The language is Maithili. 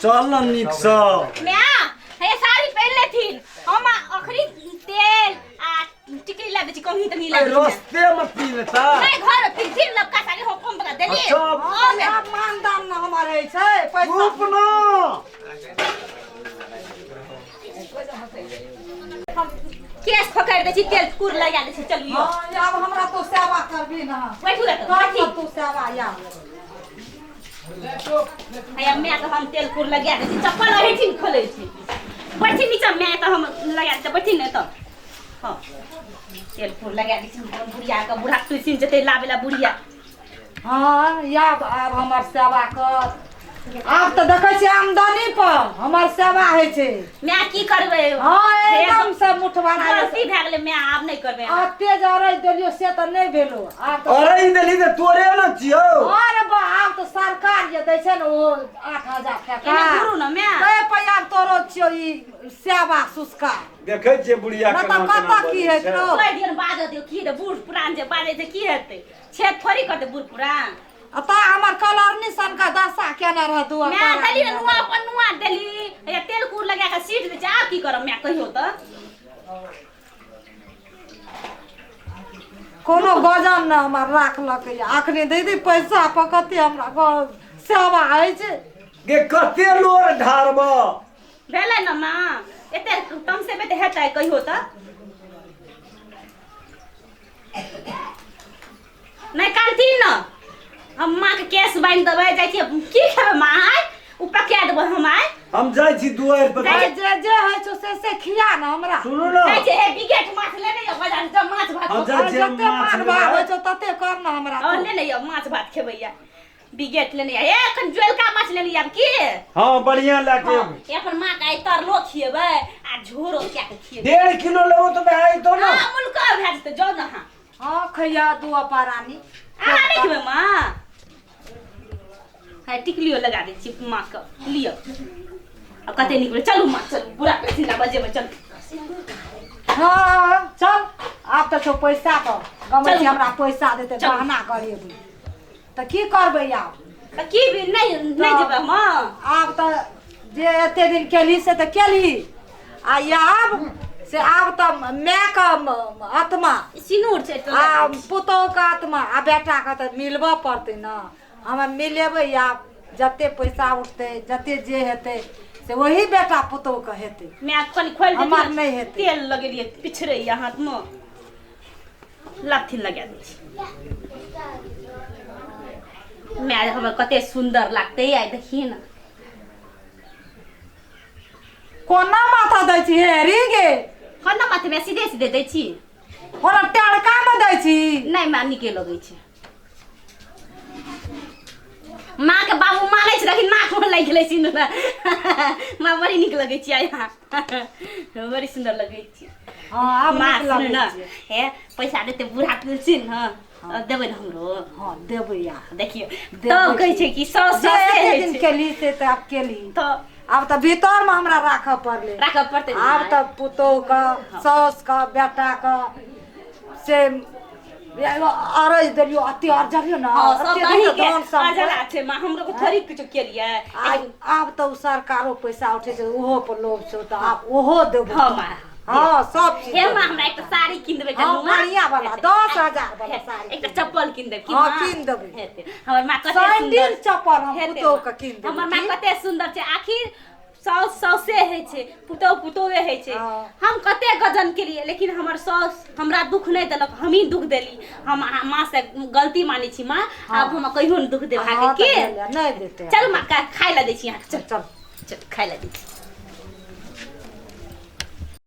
चल न नीकसँ। म्या हे साड़ी पहिन लेथिन, हम अखनी तेल आ टिकली ला दै छी, कहीं तऽ नहीं ला अरे दै छी। रस्ते में पी लेता। नहीं, घर में पिनथिन लबका साड़ी, हम कम बता देली। अच्छा। हाँ, म्या। आब मानदान न हमर होइ छै पैसा। चुप न। हम केस पकड़ दै छी, तेल कुर लगा दै छी, चलू यौ। हाँ, आब हमरा तो सेवा करबी ना। बैठू रे तऽ, कर बैठी। ना तू सेवा या। हैया माय के हम तेल कुर लगा दै छी, चप्पल एहिठिन खोलै छी। बैठी नीचा माय, तऽ हम लगा दै छी, बैठी ने तऽ। हाँ, तेल कुर लगा दै छी हम अपन बुढ़िया के, बूढ़ा तुलसी जेतै लाबै ला बुढ़िया। हाँ, आब आब हमर सेवा कर। आब तऽ देखै छियै आमदनी पर हमर सेवा होइ छै। माय की करबै? हाँ, एकदम से मुठ बना। गलती भए गेलै माय, आब नहि करबै। आ तेज अरैज देलियो से तऽ नहि भेलो। आब तऽ अरे देली तऽ तोरे न छियौ। अरे बा, आब तऽ सरकार जे दै छै ने ओ 8000 टका। एने घुरू ने माय। तै पैया तोरो छियौ ई सेवा सुस्कार। देखै छियै बुढ़िया नहि तऽ केना केना कतऽ की बजै हेत छै। रौ? छोड़ि दियौ ने, बाजऽ दियौ, की हेतै? बूढ़ पुरान जे बाजै छै की हेतै? छेद थोड़ी करतै बूढ़ पुरान। आ ता हमर कलरनी सनका दशा केने रह दुआ। माय देली ने नुआ, अपन नुआ देली, हैया तेल कुर लगा कऽ सीट दै छै, आब की करब माय कहियो तऽ? कोनो गजन ने हमर राखलक। अखनी दीदी पैसा पर कते हमरा सेवा होइ छै। गे कते लोर ढारब? भेलै ने माँ, एते तमसेबै तऽ हेतै कहियो तऽ? नहि कानथिन न, हम माँ के केस बान्हि देबै। जाइ छियै, की खेबै माँ आइ? ओ पका देबै हम आइ। हम जाइ छी दुआरि पर। जाइ जे जे होइ छौ से से खिया ने हमरा। सुनू ने। जाइ छियै, हे बिगेट माछ लेने यौ बाजार से, माछ भात। हम जाइ छियै जते माछ मान भाव लेबै। होइ छौ तते कर ने हमरा। और लेने यौ माछ भात खेबै या बिगेट लेने या। ए एखन ज्वेलका माछ लेने आब की? हाँ, बढ़िया लए के हाँ, अयबै। ए अपन माँ के आइ तरलो खिएबै आ झोरो कए के खिएबै। 1.5 किलो लेबो तऽ भए जेतौ ने? हाँ, मुलका भए जेतै, जाउ ने अहाँ। हाँ, खैया दू परानी। अहाँ नहि खेबै माँ? है टिकलियो लगा दै छी माँ के, लिअ। अब कते नीक भेलै। चलू माँ चलू, बुढ़ा पेंसिल बजेबै, चलू। हाँ चल, आब तऽ छौ पैसा पर गमै छी। चलू। हमरा पैसा देतै। चलू। गहना करेबै तऽ की करबै आब? तऽ की भी नहि नहि जेबै हम? आब तऽ जे एते दिन केलही से तऽ केलही, आ आब से आब तऽ मायके आत्मा सिनूर छै तऽ आ पुतोहुके आत्मा आ बेटाके तऽ मिलबऽ पड़तै ने। हमे मिलेबै आब, जते पैसा उठतै, जते जे हेतै से वही बेटा पुतोहुके हेतै। माय कनि खोलि हमर देथिन। नहि हेतै। तेल लगेलियै, पिछड़ैया हाथमे। लथिन लगा दै छी माय, हमर कते सुन्दर लागतै आइ, देखिए ने। कोना माथा दै छी हे री गे? कोना माथमे? सीधे सीधे दै छी। कोना टड़कामे दै छी? नहि माँ, नीके लगै छै। माँ के बाबू मारै छै, देखी नाक मे लागि गेलै सिन्दूर। माँ बड़ी नीक लगै छै आइ, अहाँ बड़ी सुन्दर लगै छै। हाँ, आब माँ नीक सुन लगै ने छै। हे पैसा देतै बूढ़ा तुलसी ने, देबै ने हमरो? हाँ, देबै यार। देखियौ देबै। तब कहै छै कि सौ जे सौ से एते होइ दिन छै। केली से तऽ आब केली। तऽ आब तऽ भीतरमे हमरा राखऽ पड़लै। राखऽ पड़तै ने। आब तऽ पुतोहुके, साउसके, बेटाके से अरज देलियो, अते अरजलियो ने। हाँ, सब अते तऽ दिन अहींके धन सम्पत्ति। अरजला छै माँ, हमरो के थोड़ी किछो केलियै। आब तऽ उ सरकारो पैसा उठै छै, ओहो पर लोभ छौ, तऽ आब ओहो देबो। हाँ माँ। हाँ, सब चीज हे देबो। माँ, हमरा एकटा साड़ी कीन देबै। हाँ, कनुआ बढ़िया वाला 10,000 वाला साड़ी। एकटा चप्पल कीन देब की? हाँ, माँ? कीन देबै। हेतै। हमर माँ कते सैंडिल सुन्दर चप्पल हम हेतै पुतोहु माँ। के कीन देबै। हमर माँ की? कते सुन्दर छै। आखिर साउस साउसे होइ छै, पुतोहु पुतोहुए होइ छै। हाँ। हम कते गजन केलियै, लेकिन हमर साउस हमरा दुख नहि देलक, हमही दुख देली। हम अहाँ माँ से गलती मानै छी माँ, आब हम कहियो नहि दुख देब हाँ, अहाँके। तऽ की भेलै, नहि देतै। चलू माँ, खाय लए दै छी अहाँके, चल चल चल, खाय लए दै छी।